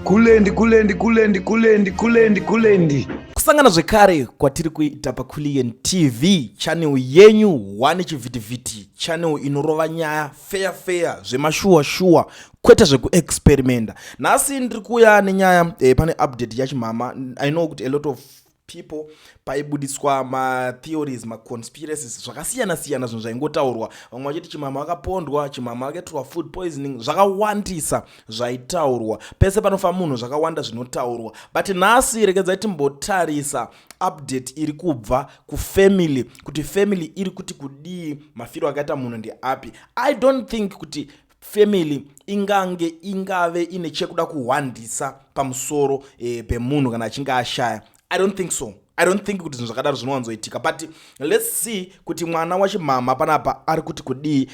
Kulendi, kulendi, kulendi, kulendi, kulendi, kulendi. Kusangana zvekare kwatiri kuita paCulian TV channel yenyu one chivhitivhiti channel inorova nyaya feya feya, zvemashuwa shuwa, kwete zvekuexperimenta. Nhasi ndiri kuuya nenyaya pane update yachimama. I know kuti a lot of people, paibudiswa matheories, maconspiracies, zvakasiyana siyana, zvinhu zvaingotaurwa, vamwe vachiti chimama akapondwa, chimama akaitirwa food poisoning, zvakawandisa zvaitaurwa. Pese panofa munhu zvakawanda zvinotaurwa. But nhasi regedzai timbotarisa update iri kubva kufamily, kuti family iri kuti kudii, mafiro akaita munhu ndeapi. I don't think kuti family ingange ingave ine chekuda kuhwandisa pamusoro pemunhu kana achinge ashaya. I don't think so. I don't think kuti zvinhu zvakadaro zvinowanzoitika, but let's see kuti mwana wachimama panapa ari kuti kudii.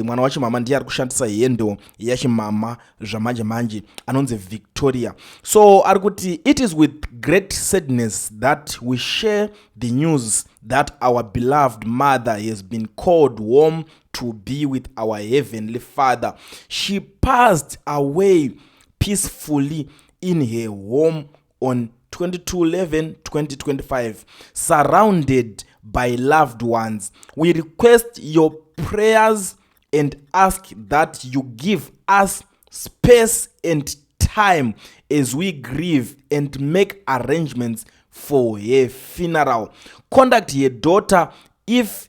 Mwana wachimama ndiye ari kushandisa handle yachimama zvamanje manje, anonzi Victoria. So ari kuti, "It is with great sadness that we share the news that our beloved mother has been called home to be with our Heavenly Father. She passed away peacefully in her home on 22/11/2025, surrounded by loved ones. We request your prayers and ask that you give us space and time as we grieve and make arrangements for her funeral. Contact your daughter if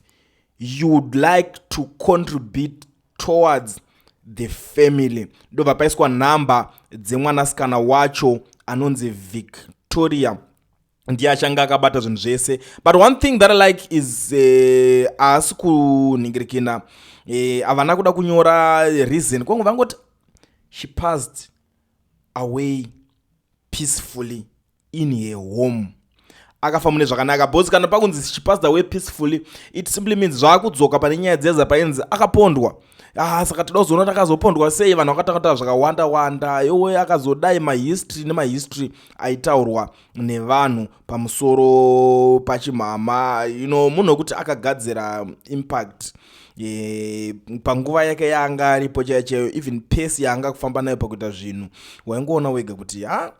you'd like to contribute towards the family." Ndobva paiswa nhamba dzemwanasikana wacho anonzi Victoria, ndiye achange akabata zvinhu zvese. But one thing that I like is haasi kunhingirikina, havana kuda kunyora reason, kwangu vangoti she passed away peacefully in her home, akafa mune zvakanaka, because kana pakunzi she passed away peacefully, it simply means zvaakudzoka pane nyaya dzeza painzi akapondwa. Ah, saka toda kuzoona kuti akazopondwa sei. Vanhu vakatakata zvakawanda wanda, yowe, akazodai, mahistory nemahistory aitaurwa nevanhu pamusoro pachimama. Munhu wekuti akagadzira impact panguva yake yaanga aripo chaiyo chaiyo. Even pace yaanga kufamba nayo pakuita zvinhu, waingoona wega kuti ha,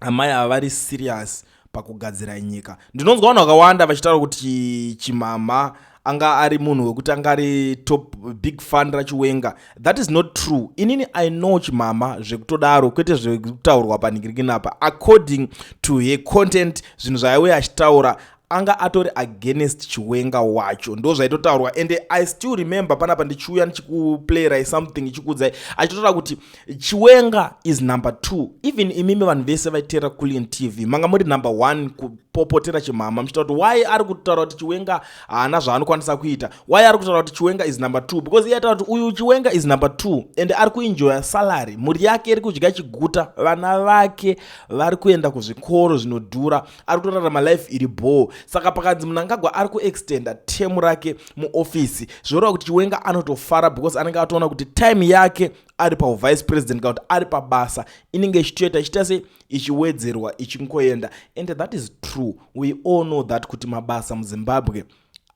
amai ava vari serious pakugadzira nyika. Ndinonzwa vanhu vakawanda vachitaura kuti chimama anga ari munhu wekuti anga ari top big fan raChiwenga. That is not true. Inini I know chimama zvekutodaro, kwete zvekutaurwa panhingirikinapa. According to her content, zvinhu zvaaiuya achitaura, anga atori against Chiwenga wacho, ndo zvaitotaurwa. And I still remember panapa ndichiuya ndichikuplayirai something ichikuudzai, achitotaura kuti Chiwenga is number two. Even imimi vanhu vese vaiteera Culian TV manga muri number one kupopotera chimama, muchitaura kuti why ari kutaura kuti Chiwenga haana zvaanokwanisa kuita, why ari kutaura kuti Chiwenga is number two, because iye ataura kuti uyu Chiwenga is number two and ari kuenjoya salary, mhuri yake iri kudya chiguta, vana vake vari kuenda kuzvikoro zvinodhura, ari kutorarama life iri bho. Saka pakanzi Mnangagwa ari kuextenda term rake muofisi, zvoreva kuti Chiwenga anotofara, because anenge atoona kuti time yake ari pauvice president kana kuti ari pabasa inenge ichitoita ichiita sei, ichiwedzerwa, ichingoenda. And that is true. We all know that kuti mabasa muZimbabwe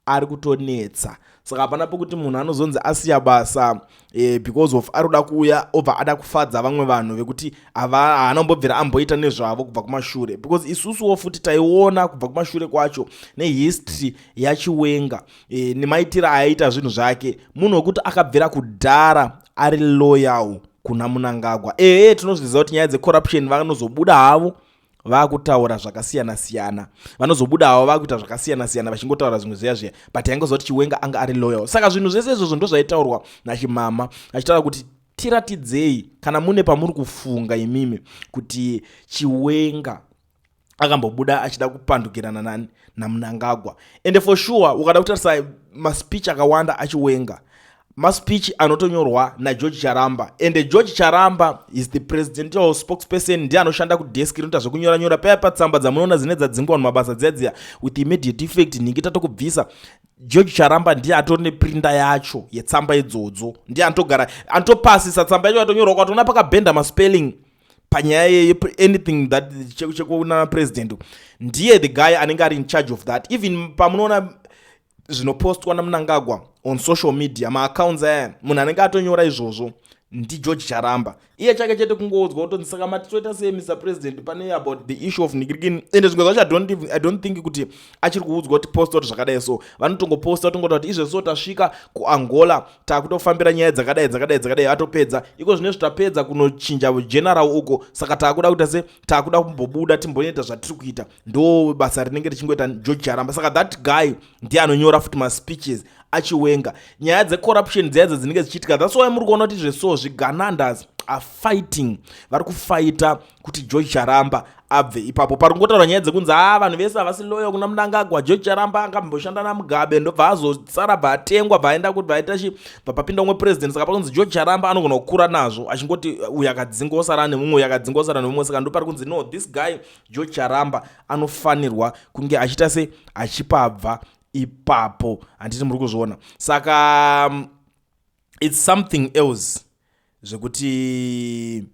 ari kutonetsa, saka hapana pekuti munhu anozonzi asiya basa because of ari kuda kuuya obva ada kufadza vamwe vanhu vekuti haana kumbobvira amboita nezvavo kubva kumashure, because isusuwo futi taiona kubva kumashure kwacho nehistory yaChiwenga nemaitiro aiita zvinhu zvake. Munhu wekuti akabvira kudhara ari loyal kuna Mnangagwa. Ehe, tinozviziva kuti nyaya dzecorruption vanozobuda havo vaakutaura zvakasiyana siyana, vanozobuda havo vakuita zvakasiyana siyana, vachingotaura zvimwe zviya zviya, but aingoziva kuti Chiwenga anga ari loyal. Saka zvinhu zvese izvozvo ndo zvaitaurwa nachimama, achitaura kuti tiratidzei kana mune pamuri kufunga imimi kuti Chiwenga akambobuda achida kupandukirana nani, naMnangagwa. Ende for sure, ukada kutarisa maspeech akawanda aChiwenga, maspeech anotonyorwa naGeorge Charamba, ende George Charamba is the presidential spokesperson, ndiye anoshanda kudesk rinoita zvekunyora nyora paya patsamba dzamunoona dzine dzadzingwa vanhu mabasa dziya dziya, with immediate effect, nhingi tatokubvisa. George Charamba ndiye atori neprinter yacho yetsamba idzodzo, ndiye anotogara anotopasisa tsamba yacho yatonyorwa. Kwatoona pakabhenda maspelling panyaya ye anything that chekuna president, ndiye the guy anenge ari in charge of that. Even pamunoona zvinopostwa naMnangagwa on social media, maaccounts aya, munhu anenge atonyora izvozvo ndiGeorge Charamba. Iye chake chete kungoudzwa kutonzi, "Saka mati toita sei, Mr President, pane about the issue of nigirikini?" Ende zvimwe zvacho I don't think kuti achiri kuudzwa kuti posta kuti zvakadai. So vanotongoposta, tongota kuti izvezvo tasvika kuAngola, taakutofambira nyaya dzakadai, dzakadai, dzakadai. Atopedza iko zvinezvi, tapedza kunochinja general uko, saka taakuda kuita se taakuda kumbobuda timbonoita zvatiri kuita. Ndo basa rinenge richingoita George Charamba. Saka that guy ndiye anonyora futi maspeeches aChiwenga, nyaya dzecorruption dziya dzinenge dzichiitika. That's why muri kuona kuti zveso zviganandas are fighting, vari kufaita kuti George Charamba abve ipapo. Pari kungotaura nyaya dzekunzi a vanhu vese havasi loyal kuna Mnangagwa. George Charamba angamboshanda naMugabe, ndobva azosara, bva atengwa, bva aenda kuti bvaita chi, bva papinda umwe president. Saka pakunzi George Charamba anogona kukura nazvo, achingoti uyu akadzinga osara nemumwe, uyu akadzinga osara nemumwe. Saka ndo pari kunzi, no, this guy George Charamba anofanirwa kunge achiita se achipabva ipapo. Handiti muri kuzviona? Saka it's something else zvekuti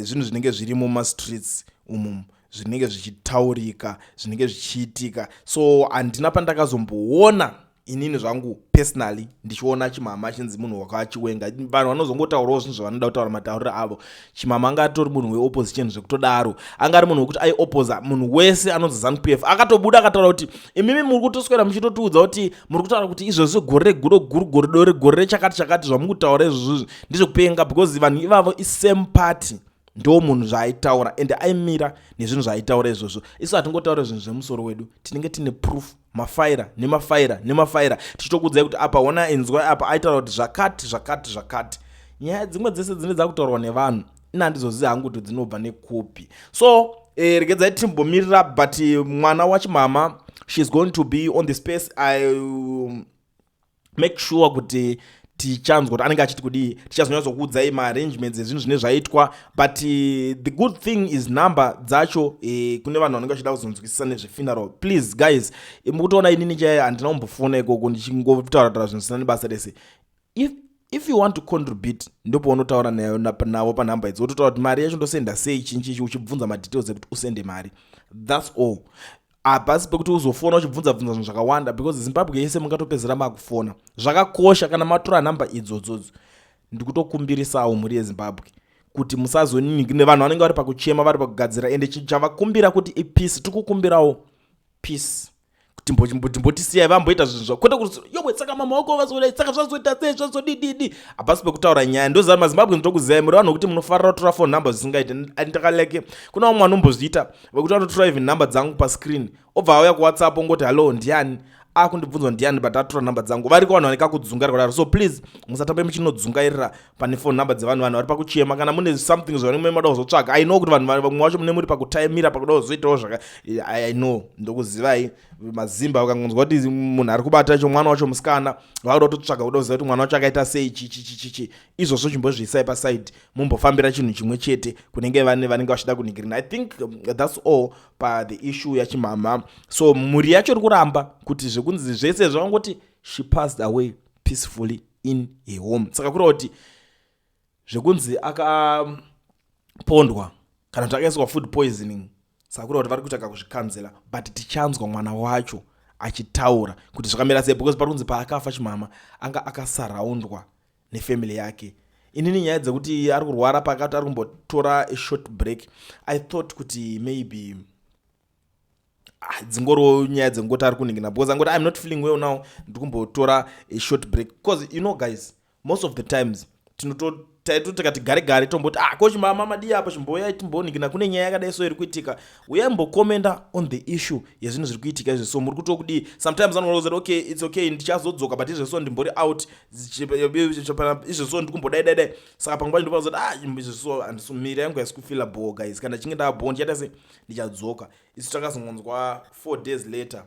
zvinhu zvinenge zviri mumastreets umu, zvinenge zvichitaurika, zvinenge zvichiitika. So handina pandakazomboona inini zvangu personally ndichiona Chimama chinzi munhu wakaChiwenga. Vanhu vanozongotaurawo zvinhu zvavanoda kutaura, matauriro avo. Chimama anga atori munhu weopposition zvekutodaro, anga ari munhu wekuti aioposa munhu wese anonzi ZANU PF. Akatobuda akataura kuti, "Imimi muri kutoswera muchitotiudza kuti muri kutaura kuti izvozvo gore reguro guru, gore dore, gore rechakati chakati, zvamukutaura izvozvo ndezvekupenga, because vanhu ivavo isame party." Ndo munhu zvaaitaura, ende aimira nezvinhu zvaaitaura izvozvo. Isu hatingotaura zvinhu zvemusoro wedu, tinenge tine proof, mafaira nemafaira nemafaira, tichitokuudzai kuti apa ona, inzwai, apa aitaura kuti zvakati, zvakati, zvakati. Nyaya dzimwe dzese dzine dzakutaurwa nevanhu, ina handizozivi hangu kuti dzinobva nekupi. So regedzai timbomirira, but mwana waChimama, she's going to be on the space. I make sure kuti tichanzwa kuti anenge achiti kudii, tichazonyatsokuudzai maarrangements ezvinhu zvine zvaitwa. But the good thing is number dzacho, kune vanhu vanenge vachida kuzonzwisisa nezvefuneral, please guys, mukutoona inini chaiye handina kumbofona ikoko ndichingotaura taura zvinhu zvisina nebasa rese. If you want to contribute, ndopaunotaura navo panhamba idzi, wototaura kuti mari yacho ndosenda sei, chinchichi, uchibvunza madetails ekuti usende mari. That's all. Hapasi pekuti uzofona uchibvunza bvunza zvinhu zvakawanda, because Zimbabwe yese mungatopedzera makufona. Zvakakosha kana matora nhamba idzodzodzo, ndikutokumbirisawo mhuri yeZimbabwe kuti musazonini nevanhu vanenge vari pakuchema, vari pakugadzira. Ende chavakumbira kuti ipeace, tiri kukumbirawo peace, timbotisiyai vamboita zvinhu zvavo, kwete kuti, "Yowe, saka mama wako vazodai, saka zvazoita sei, zvazodididi." Hapasi pekutaura nyaya. Ndoziva maZimbabwe, ndokuzivai, muri vanhu vekuti munofarira kutora phone number zvisingaiti. Ndakaleke kuna vamwe vanombozviita vekuti vanotora even number dzangu pascreen, obva auya kuWhatsApp ongoti, "Hallo, ndiani akundibvunzwa? Ndiani?" But atora namba dzangu. Variko vanhu vanenge akudzungaira kudaro. So please, musatambe muchinodzungairira pane phone number dzevanhu. Vanhu vari pakuchema. Kana mune something zvavanenge mada kuzotsvaga, I know kuti vanhu vamwe vacho mune muri pakutaimira, pakuda kuzoitawo zvaka, I know, ndokuzivai mazimba. Ukangonzwa kuti munhu ari kubata cho mwana wacho musikana, vakuda kutotsvaga, kuda kuziva kuti mwana wacho akaita sei, chichichichichi. Izvozvo chimbozviisai paside, mumbofambira chinhu chimwe chete kunenge vane vanenge vachida kunhingirina. I think that's all pathe issue yaChimama. So mhuri yacho iri kuramba kuti zvekunzi zvese zvavangoti she passed away peacefully in her home. Saka kureva kuti zvekunzi akapondwa kana kuti akaiswa food poisoning, saka kureva kuti vari kuita kakuzvikanzela. But tichanzwa mwana wacho achitaura kuti zvakamira sei, because pari kunzi paakafa Chimama anga akasaraundwa nefamily yake. Inini nyaya dzekuti ari kurwara, pakati ari kumbotora ashort break, I thought kuti maybe, ah, dzingoriwo nyaya dzengoti ari kuningina, because angoti, "I'm not feeling well now, ndiri kumbotora a short break." Because you know guys, most of the times tinoto taito tikati gare gare tomboti, "Ah, ko Chimama madii apa? Chimbouyai timboningina, kune nyaya yakadai so iri kuitika, uyai mbokomenda on the issue yezvinhu zviri kuitika izvi." So muri kutokudii? Sometimes anoona kuti, "Okay, it's okay, ndichazodzoka, but izvezvo ndimbori out, izvezvo ndiri kumbodai dai dai." Saka pamwe pacho ndopazoti, "Ah, izvezvo handisi, miri yangu haisi kufila bho, guys. Kana chinge ndabho, ndichaita se ndichadzoka." Isu takazongonzwa 4 days later,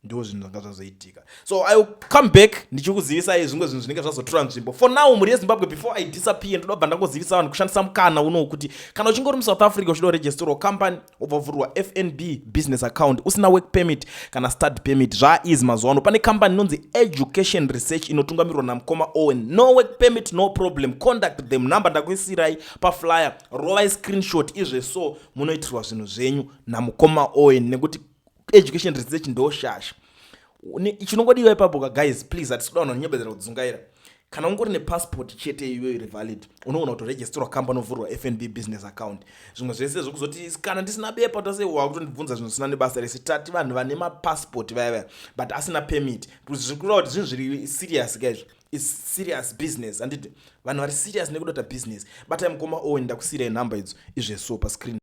ndo zvinhu zvanga zvazoitika. So I will come back ndichikuzivisai zvimwe zvinhu zvinenge zvazotora nzvimbo. For now, mhuri yeZimbabwe, before I disappear, ndoda kubva ndangozivisa vanhu kushandisa mukana unowu kuti kana uchinge uri muSouth Africa uchida kuregisterwa company, wobva vhurwa FNB business account usina work permit kana study permit, zvaaeasy mazuva ano. Pane company inonzi Education Research inotungamirwa namukoma Owen. No work permit, no problem. Contact them, number ndakuisirai paflyer, rovai screenshot izveso, munoitirwa zvinhu zvenyu namukoma Owen, nekuti Education Research ndoshasha. Chinongodiwa ipapo ka, guys, please, hatisi kuda vanhu vanonyebedzera kudzungaira. Kana ungori nepassport chete iyoyo iri valid, unoona kutoregisterwa kambani, ovhurwa FNB business account. Zvimwe zvese zvekuzoti kana ndisina bepa tase, wakutondibvunza zvinhu zvisina nebasa rese. Tati vanhu vane mapassport vaya vaya but asina permit, because zviri kureva kuti zvinhu zviri serious kaizvo, is serious business, handiti? Vanhu vari serious nekuda kuita business, batai mukoma Owen. Ndakusiyirai nhamba idzo izveso pascreen.